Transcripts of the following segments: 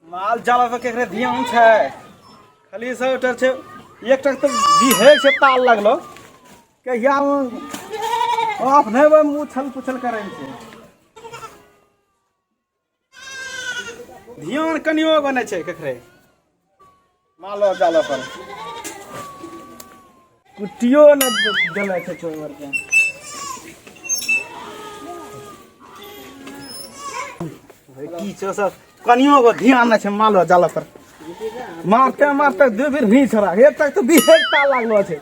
माल जाल पर केकरे ध्यान छै खाली सब एकटा छै एकटा तऽ बिहे छै ताल लगलो कहिया अपने मुँह छल पुछल करै छै ध्यान कनियो बनै छै केकरे मालो जालो पर कुट्टियो न देले छै चोर के की छौ सब कनियो गो ध्यान नहि छै मालो जालो पर मारते मारते दू बेर भी छोड़ा एक तक तऽ बिहे ताल लागलो छै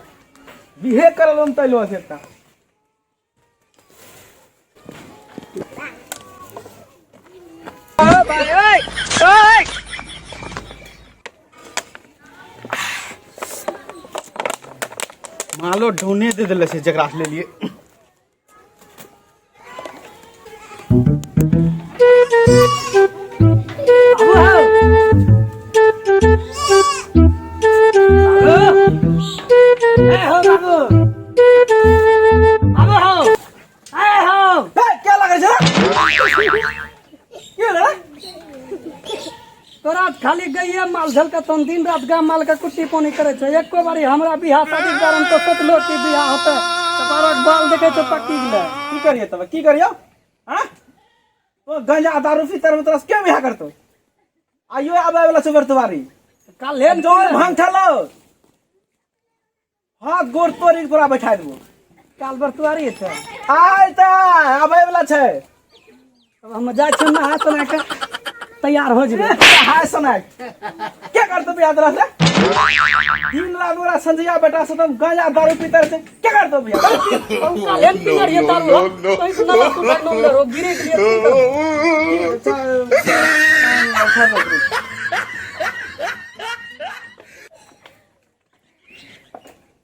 बिहे करल हम तैलो छै एकटा मालो ढोने दे देले छै जकरा से लेलिए क्या लगे छै के रे तोरा खाली गैये माल झलका तहन दिन रात गा माल के कुट्टी पानी करे छै एको बारी हमरा बियाह शादी के बारे में तो सोचलो कि बियाह होते तऽ बारक बाल देखे छै पक्की गेलै की करिए तब की करियो हाँ तो गंजा दारू पी तर तोरा के बियाह करतो आइयो आबे वाला छै बर्तवारी काल्हे ने जोर भांग ठलो हाथ गोड़ तोड़ी के तोरा बैठा देबो काल बरतुआरी छै आय त आबे वाला छै तब हम जाइ छियै नहा सोना के तैयार हो जेबै हाय सुनाय के करतो बियाह तोरा से दिन रात तोरा संजया बेटा से तुम गांजा दारू पीते रहते के करतो बियाह काल्हे ने पीने रहियै दारू हम तोहि से नला सुखा नून रहो गिरे के लिए की करबै?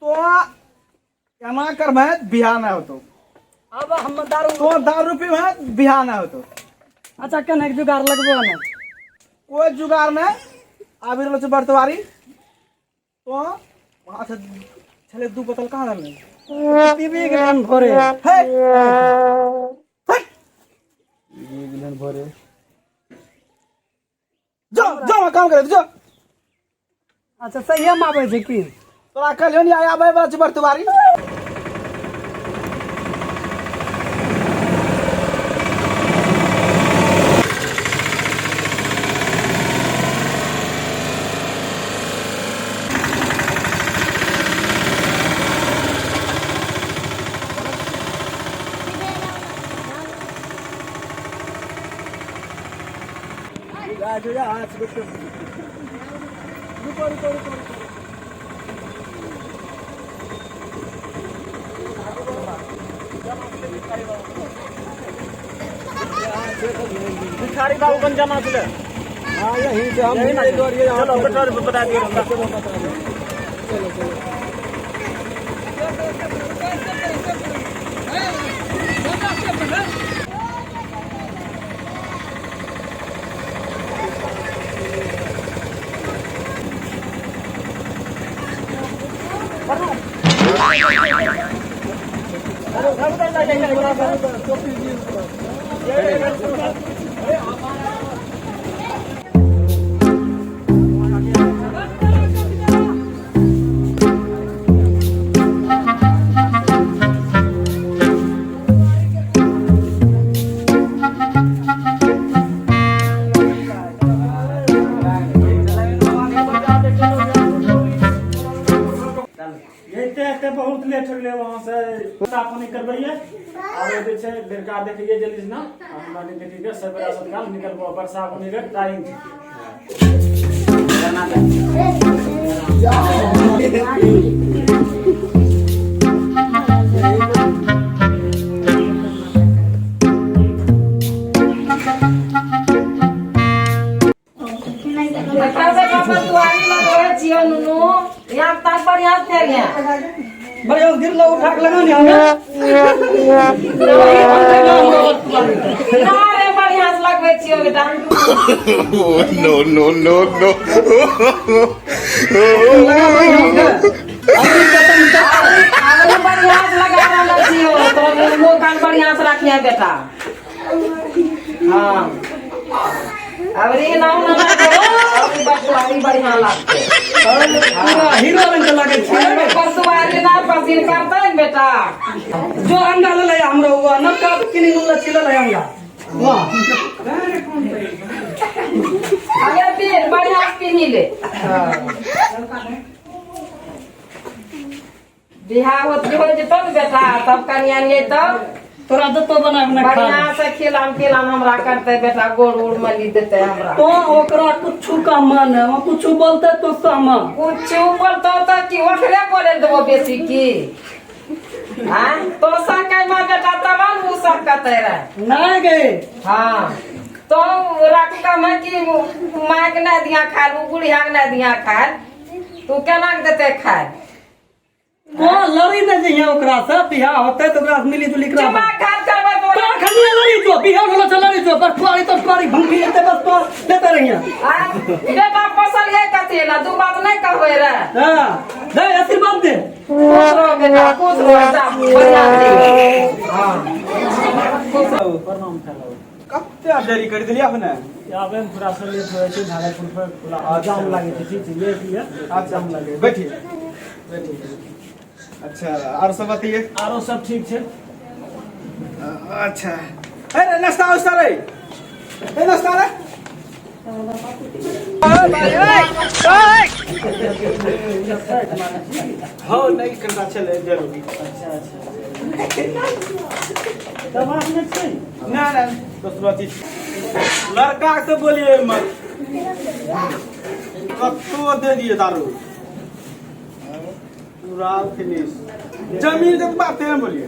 तो एना करबै बियाह नहि होतो आब हम दारू तो दारू पीबै बियाह नहि होतो अच्छा केना के जुगाड़ लगबो ने कोई जुगाड़ नहि आबि रहल छै बर्तवारी तो वहाँ से छलै दू बोतल कहाँ रहलै पीबी गेलन भोरे हे हट! पीबी गेलन भोरे जो जो वहाँ काम करे जो अच्छा सही हम आबै छै की तोरा कहलियौ नि आइ आबै वाला छै बर्तवारी भिखारी बाबू बन जाना छलै हाँ यही से हम भी दौड़िए चलो बता बता दियौ हमरा। चलो चलो एते एते बहुत लेट हो गेलै वहाँ से पता पानी करबैये और जे छै लड़का देखिए जल्दी से ना हमरा नहीं देखिए सवेरा सत्काल निकलबो बरसा पानी के टाइम छै बेटा बेटा बतुआरी लगबै छियै नुनू यहाँ तक बढ़िया से फेर बढ़िया गिर लो उठा के लगा नहीं हमें ना रे बढ़िया से लगबै छियै बेटा no, no, no, no. आबे बढ़िया से लगा रहल छियो तो मुँह कान बढ़िया से राखिया बेटा हाँ अबरी नाम ना बड़ी बढ़िया लगतै। पूरा हीरो रंग के लागै छै। परसुआरी ना पसीन करतै ने बेटा। जो अंगा ले ले हमरो हुआ नक्का किनी नुला छिले ले अंगा। वाह। अरे पीन बढ़िया से पीनी ले। बियाह होत हो जेतौ ने बेटा, तब कनिया नहीं तब तोरा दतो बना बना खा। बढ़िया से खिलाम पिलाम हमरा करते बेटा, गोड़ उड़ मली देते हमरा। तो ओकरा कुछ का मन है, वो कुछ बोलते तो सहमा। कुछ बोलतो तो की ओकरे बोले देबो बेसी की। हाँ तो सकै माँ बेटा तब न उ सकते रहे। नहीं गए। हाँ तो रख कम है कि माँ के नहीं दिया खाए, उ बुढ़िया के नहीं दिया खाए, तू केना के देते खाए? को लड़ी नहीं जइहे ओकरा से, बियाह होते तो ओकरा से मिली जुली करा। चुमा खाल करबै तो तो खनिया लड़ी जो बियाह होलो से लड़ी जो, बस तुआरी तो तुआरी भंगी लेते बस तो देते रहिए। आ, बेटा पोसल ये कथी ला दू बात नहीं कहबै रे। हाँ दे आशीर्वाद दे। खुश रहो बेटा, खुश रहो, जा बढ़िया से। हाँ खुश रहो। प्रणाम करो। कते देरी कर देलियै अपने? आबै मे थोड़ा सा लेट हो जाइ छै, भागलपुर पर खुला जाम लागै छै, ठीक छै, लेट ये। अच्छा जाम लागै। बैठिए बैठिए। अच्छा और सब बताइए? आरो सब ठीक छै। अच्छा अरे नाश्ता उस्ता रे, ए नाश्ता रे। हाँ नहीं करना चले जरूरी। अच्छा अच्छा तब आपने छै ना ना दूसरा चीज लड़का से बोलिए मत, कत्तो दे दिए दारू पूरा फिनिश। जमीन के बात है बोलिए।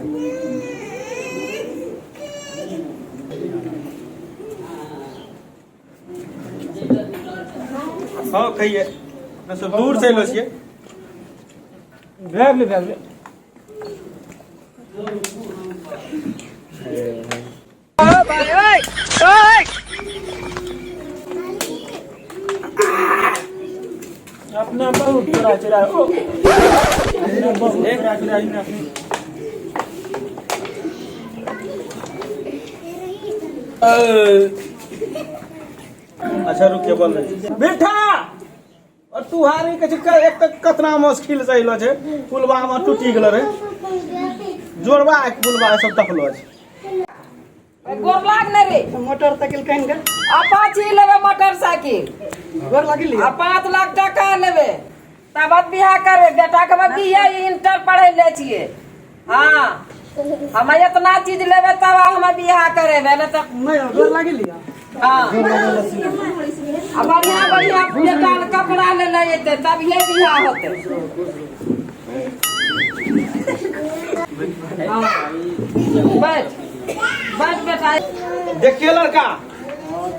हाँ खाइए, अपने सब दूर से अयलो छियै। भए गेलै भए गेलै। अपना बहुत चोरा चोरा ओ अपना बहुत चोरा चोरा अपने। अच्छा रुकिए बोल रहे बेटा, और तू हारी के छै एक तक कतना मुश्किल से अइलो छै, पुलवा में टूटी गेलो रे, जोड़वा एक पुलवा सब तकलो छै। गोर लाग ने रे। मोटरसाइकिल कहिन के अपाची लेबै मोटरसाइकिल। गोर लागिल। आ 5 लाख टका लेबै तब बियाह करबै। बेटा के बियाह इंटर पढ़ै ले छियै। हाँ हम इतना चीज लेबै तब हम बियाह करेबै, नहीं तो नहीं। गोर लागिल। हाँ आ बढ़िया बढ़िया बेटा के कपड़ा ले ले जेतै तब ये बियाह होतै। हाँ बैठ बैठ बेटा। देखिए लड़का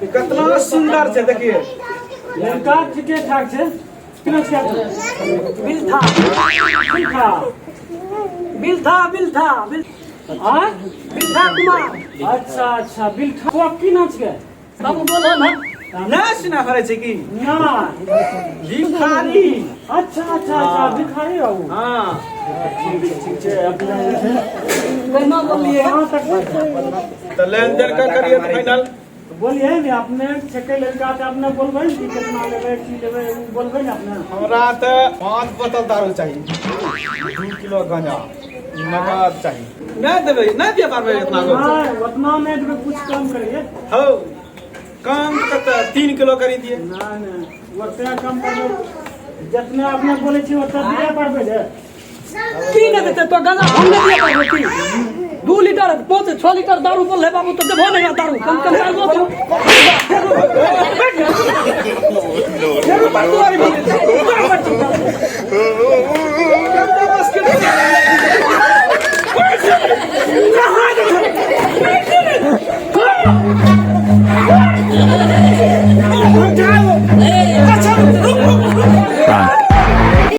कितना सुंदर छै, देखिए लड़का ठीके ठाक छै। केना छै अपने? बिलथा। बिलथा। बिलथा बिलथा बिल आँ? बिलथा कुमार। अच्छा अच्छा बिलथा। तो की नाम छै? बाबू बोलो ना। ना सुना करै छै की? ना। भिखारी। अच्छा अच्छा अच्छा भिखारी बाबू। हाँ ठीक छै ठीक छै। अपना जे छै केना बोलिए? कहाँ तक तो लेन देन का करिए फाइनल बोलिए ने अपने छके लड़का के अपने बोलबै ने कि कितना लेबै की लेबै, उ बोलबै ने अपने। हमरा तऽ 5 बोतल दारू चाहिए, 2 किलो गांजा नगद चाहिए। नहीं देबै, नहीं दिए पारबै इतना गो। नहीं उतना नहीं देबै, कुछ कम करिए। हो कम कते 3 किलो करी दिए। नहीं नहीं ओते कम करबै, जितना अपने बोलै छी ओते दिए पारबै जे। की नहीं देते तो गांजा हम नहीं दिए पारबै की? 2 लीटर 5 6 लीटर दारू बोल रहे बाबू तो देबो नहीं दारू, कम कम दारू दो। No, no, no.